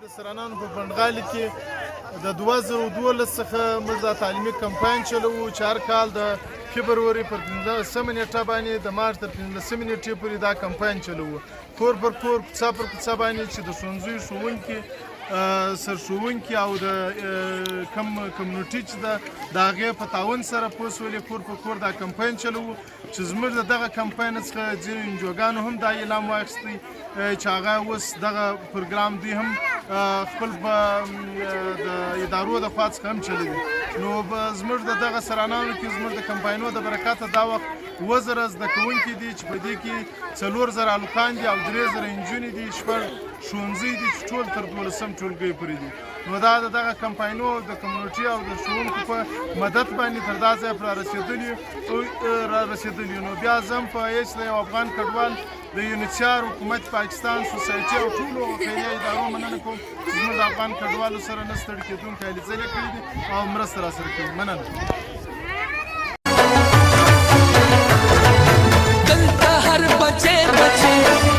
د سرانانو په پنډغالي کې د 2012 څخه موږ دا تعلیمي کمپاین چلوو چې هر کال د فبروري پر 15 نیټه باندې د مارچ تر 15 نیټې پورې دا کمپاین چلوو، کور پر کور، کوڅه پر کوڅه باندې، چې د ښوونځیو ښوونکي، سرښوونکي او د کم کمیونټي چې ده د هغې په تعاون سره پوه سولې کور پر کور دا کمپاین چلوو، چې زموږ د دغه کمپاین څخه ځینو انجوګانو هم دا اعلام واخیستی چې هغه اوس دغه پروګرام دوی هم خپل په د ادارو د خوا څخه هم چلوي. نو زموږ د دغه سرانانو کې زموږ د کمپاینو د برکته دا وخت 7000 زده کوونکي دي، چې په دې کې 4000 هلکان دي او 3000 نجونې دي، شپږ ښوونځي دي چې ټول تر 12 ټولګي پورې دي. نو دا د دغه کمپاینو د کمیونټي او د ښوونکو په مدد باندې تر دا ځایه پرې را رسېدلي. نو بیا زه هم په حیث د یو افغان کډوال د یونیچار، حکومت پاکستان، سوسایټي او ټولو خیریه ادارو مننه کوم چې زموږ د افغان کډوالو سره نه ستړي کېدونکې هلې ځلې کړې دي او مرسته را سره کوي. مننه. دلته هر بچی بچی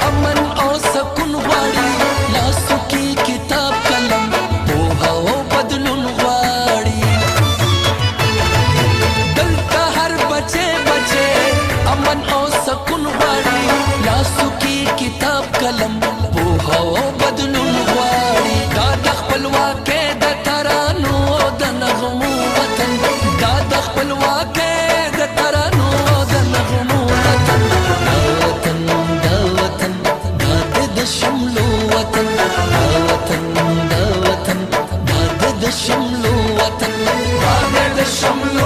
امن او سکون غواړي، لاسو کې کتاب، قلم، پوهه او بدلون غواړي. دلته هر بچی بچی امن او سکون غواړي، لاسو کې کتاب، قلم، پوهه او بدلون غواړي. دا د خپلواکۍ د ترانو د نغمو وطن، دا د خپلواکۍ د ترانو د نغمو وطن. دا وطن، دا وطن، دا د شملو وطن. دا وطن، دا وطن، دا د شملو وطن، دا د شملو.